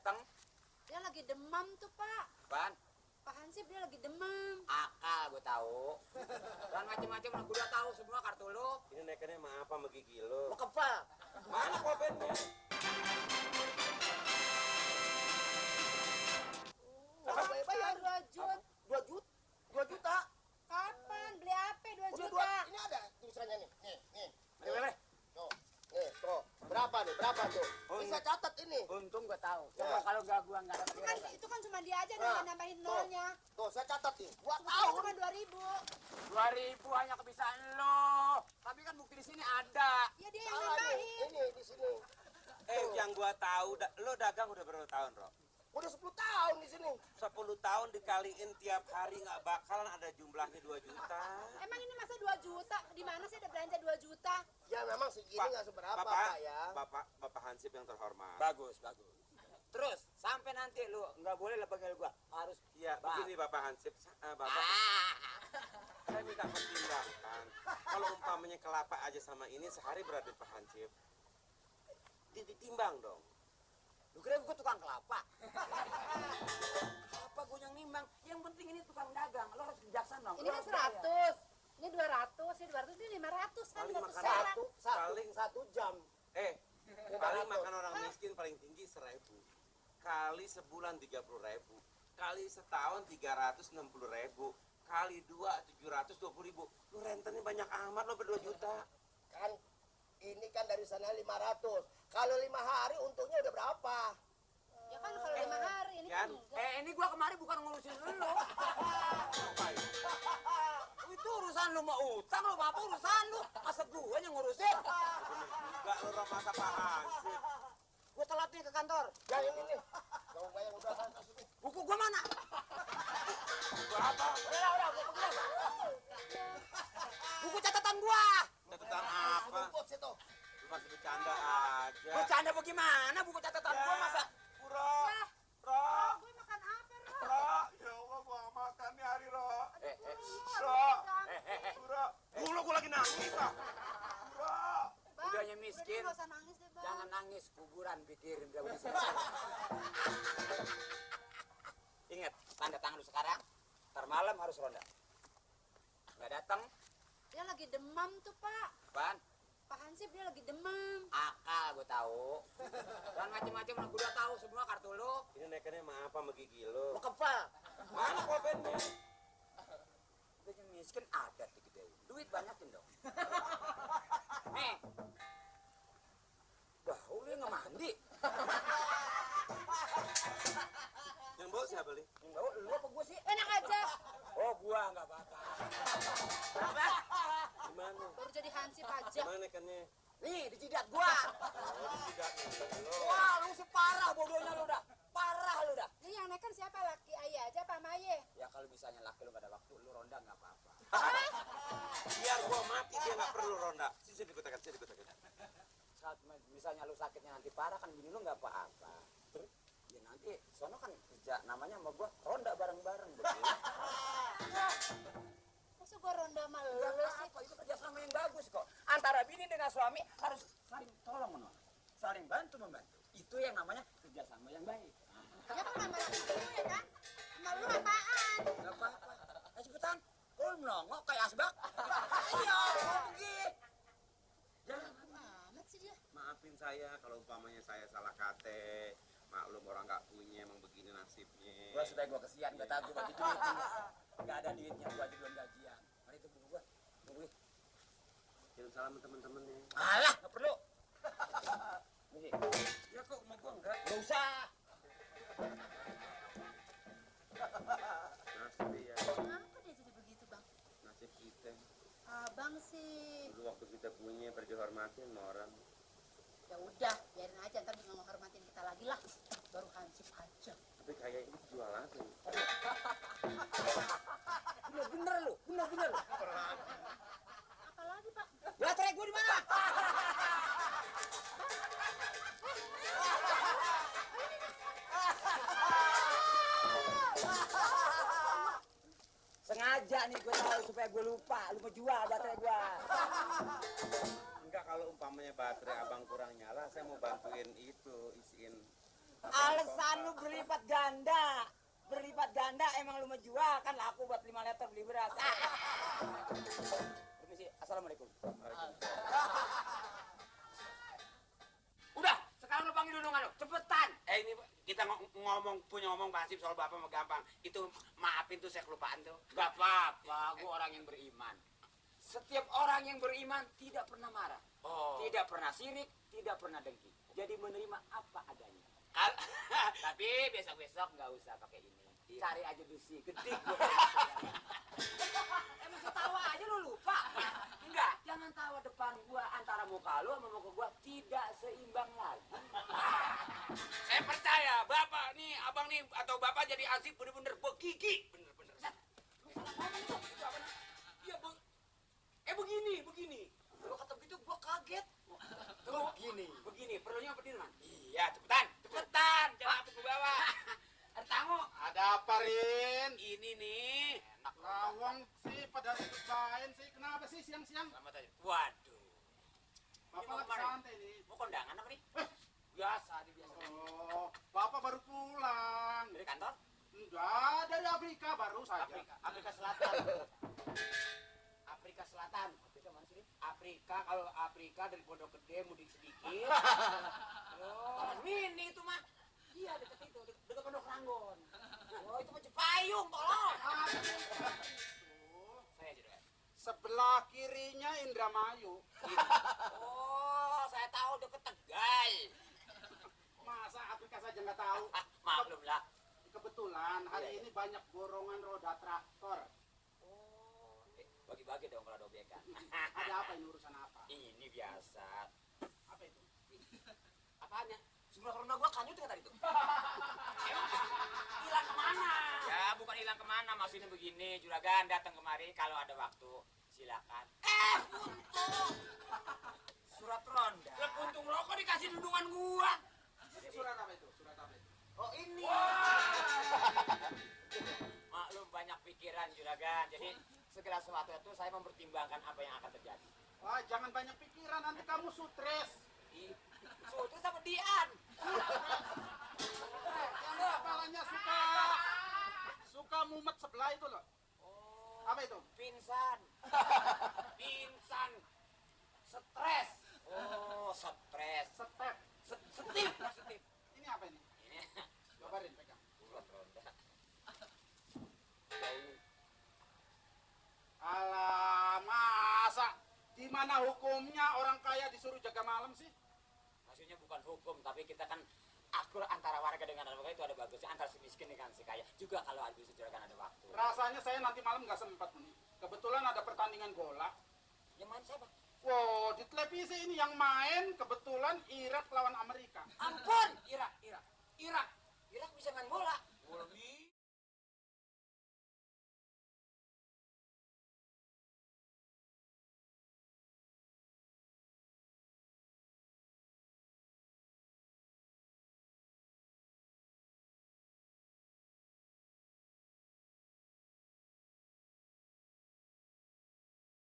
datang? Dia lagi demam tuh, Pak. Apaan? Pak Hansip dia lagi demam. Akal gue tahu. Dan macam-macam gue udah tahu semua kartu lu. Ini naikannya sama apa sama gigi lo? Mau kepal. Mana pulpennya? Bayar 2 juta. 2 juta? 2 juta? Kapan? Beli apa 2 Udah juta? Ini ada tulisannya nih. Nih. Mari. Tuh. Nih, tuh. Berapa nih? Berapa tuh? Bisa catat ini. Untung gue tahu. Coba Ya. kalau gak gue nggak dapat Itu kan cuma dia aja Nah, yang nambahin nolnya. Tuh, saya catat nih. 2 Cuma tahun. 2.000. 2.000 hanya kebiasaan lo. Tapi kan bukti di sini ada. Ya dia yang Salah nih. nambahin. Ini di sini. Yang gua tahu, lo dagang udah berapa tahun, Ro? Udah 10 tahun di sini. 10 tahun dikaliin tiap hari nggak bakalan ada jumlahnya 2 juta. Emang ini masa 2 juta? Di mana sih ada belanja 2 juta? Ya memang segini Pak, nggak seberapa, Pak ya. Bapak Hansip yang terhormat. Bagus. Terus sampai nanti lu nggak boleh lah panggil gua. Harus Iya, Pak. begini Bapak Hansip, Bapak, saya minta pertimbangan. Kalau umpamanya kelapa aja sama ini sehari berapa Pak Hansip? Ditimbang dong. Lu kira gua tukang kelapa? Apa gua yang nimbang? Yang penting ini tukang dagang. Lo harus bijaksana. Ini kan 100. Ini 200, ini 200, ini 500 kan Paling 100 makan sekarang. Satu jam. Paling makan orang miskin paling tinggi 1.000. Kali sebulan 30.000. Kali setahun 360.000. Kali 2 720.000. Lu rentennya banyak amat lo ber2 juta. Kan ini kan dari sana 500. Kalau 5 hari untungnya udah berapa? Ya kan kalau 5 hari ini kan enggak. Ini gua kemarin bukan ngurusin lu. Itu urusan lu mau utang lu, apa urusan lu? Masa gua yang ngurusin? Enggak lu Ro, masa Pak Hansip. Gua telat nih ke kantor. Ya ini nih. Kamu bayar udah kan sini. Buku gua mana? Berapa? Udah, gua pegang. Buku catatan gua. Catatan apa? Rumput situ. Lu masih bercanda aja. Bercanda bagaimana? Buku catatan gua masa? Ro, Ro, Gue makan apa, Ro? Ro. Ya Allah, gua nggak makan nih hari Ro. Ro, gua lagi nangis ah. Ro. Bang, Udahnya miskin. Nggak usah nangis deh, Bang. Jangan nangis, kuburan pikirin udah bisa. Ingat, tanda tangan lu sekarang. Ntar malam harus ronda. Nggak datang, Dia lagi demam tuh, Pak. apaan? Pak Hansip dia lagi demam. Akal gue tahu. Dan macam-macam gue udah tahu semua kartu lu. Ini naikannya sama apa sama gigi lo? Mau kepal. Mana pulpennya? Udah yang miskin ada dikit deh. Duit banyakin dong. Nih. Dah, lu yang nggak mandi. Yang bawa siapa li? Yang bawa lu apa gua sih? Enak aja. Oh, gua nggak apa-apa. Apa? Gimana? Baru jadi Hansip aja. Gimana naikannya? Nih, di jidat gua. Oh, tidak lo. Wah, lu separah bodohnya lu dah. Parah lu dah. Ini yang naik kan siapa? Laki ayah aja apa sama ayah? Ya kalau misalnya laki lu gak ada waktu, lu ronda nggak apa-apa. Biar gua mati dia nggak perlu ronda. Sini dikutakan. Saat misalnya lu sakitnya nanti parah kan gini lu nggak apa-apa. Ya nanti sono kan kerja namanya sama gua ronda bareng-bareng betul. Masa gua ronda sama lu Enggak sih? apa, itu kerjasama yang bagus kok. Antara bini dengan suami harus saling tolong menolong, saling bantu membantu. Itu yang namanya kerjasama yang baik. Ya kan sama lu ya kan? Sama lu apaan? Enggak apa-apa. Ayo cepetan. Kok lu nongok kayak asbak? Ayo, pergi. Jangan. Amat sih dia. Maafin saya kalau umpamanya saya salah kate. Maklum orang nggak punya, emang begini nasibnya. Gua supaya gua kesian, gak tahu gua bagi duit. Gak ada duitnya, gua aja belum gajian. Mari itu buku gua. Buku. Kirim salam temen-temennya. Alah, gak perlu. Nih, Ya kok sama gua enggak? gak usah. Nasib ya, Kenapa dia jadi begitu, Bang? nasib kita. Abang sih. Dulu waktu kita punya pada dihormatin sama orang. Ya udah, biarin aja ntar juga menghormatin kita lagi lah. Baru Hansip aja. Tapi kayak ini jual lagi. Bener lu, bener lu. Apalagi, Pak? Baterai gua di mana? Sengaja nih gue tahu supaya gue lupa, lu mau jual baterai gua. Enggak, kalau umpamanya baterai abang kurang nyala, saya mau bantuin itu, isiin. Alasan Pendapatan lu berlipat ganda. Berlipat ganda emang lu menjual kan laku buat 5 liter beli beras. Permisi, assalamualaikum. Udah, sekarang lu panggil dulu lu, cepetan. Ini kita punya ngomong pasif soal bapak mah gampang. Itu maafin tuh saya kelupaan tuh. Gak apa-apa, gua orang yang beriman. Setiap orang yang beriman tidak pernah marah, tidak pernah sirik, tidak pernah dengki. Jadi menerima apa adanya. Tapi besok-besok nggak usah pakai ini. Cari aja besi gede. Masih tawa aja lu lupa. Enggak, jangan tawa depan gua, antara muka lu sama muka gua tidak seimbang lagi. Saya percaya bapak nih, abang nih atau bapak jadi asik bener-bener begigi. Bener-bener. Iya, begini. Lu kata begitu gua kaget. Begini, perlunya apa Dirman? Iya, cepetan. Jangan aku ke bawah. Tango. Ada apa, Rin? Ini nih. Lawang sih pada ribut main sih. Kenapa sih siang-siang? Selamat aja. Waduh. Bapak mau lagi kemana? santai nih. Mau kondangan apa nih? Biasa. Oh, Bapak baru pulang. Dari kantor? Enggak, dari Afrika baru saja. Afrika Selatan. Afrika Selatan. Afrika mana sih? Afrika, kalau Afrika dari Pondok Gede mudik sedikit. Taman Mini itu mah. Iya, dekat itu, dekat Pondok Ranggon. Oh, itu mah Cipayung, tolong. Saya aja deh. Sebelah kirinya Indramayu. Oh, saya tahu dekat Tegal. Masa Afrika saja nggak tahu? Maklum lah. Kebetulan hari Iya. ini banyak borongan roda traktor. Oh, bagi-bagi dong kalau dobekan. Ada apa ini, urusan apa? Ini biasa. Apa itu? Apanya? Sebelah corona gua kanyut kan tadi tuh. Hilang kemana? Ya, bukan hilang kemana. Maksudnya begini, juragan datang kemari kalau ada waktu. Silakan. Untung. Surat ronda. Lah puntung rokok dikasih dudungan gua. Surat apa itu? Surat apa itu? Oh, ini. Maklum banyak pikiran juragan. Jadi segala sesuatu itu saya mempertimbangkan apa yang akan terjadi. Wah, jangan banyak pikiran, nanti kamu stres. Suatu sama Dian. Yang kepalanya suka mumet sebelah itu loh. Oh, Apa itu? pingsan. Pingsan. Stres. Oh, stres. Step. Setip. Ini apa ini? Ini Coba Rin, pegang. surat ronda. Alah, masa di mana hukumnya orang kaya disuruh jaga malam sih? Maksudnya bukan hukum, tapi kita kan akur antara warga dengan warga itu ada bagusnya, antara si miskin dengan si kaya. Juga kalau ada juragan ada waktu. Rasanya saya nanti malam nggak sempat nih. Kebetulan ada pertandingan bola. Yang main siapa? Wow, di televisi ini yang main kebetulan Irak lawan Amerika. Ampun, Irak bisa main bola. Bola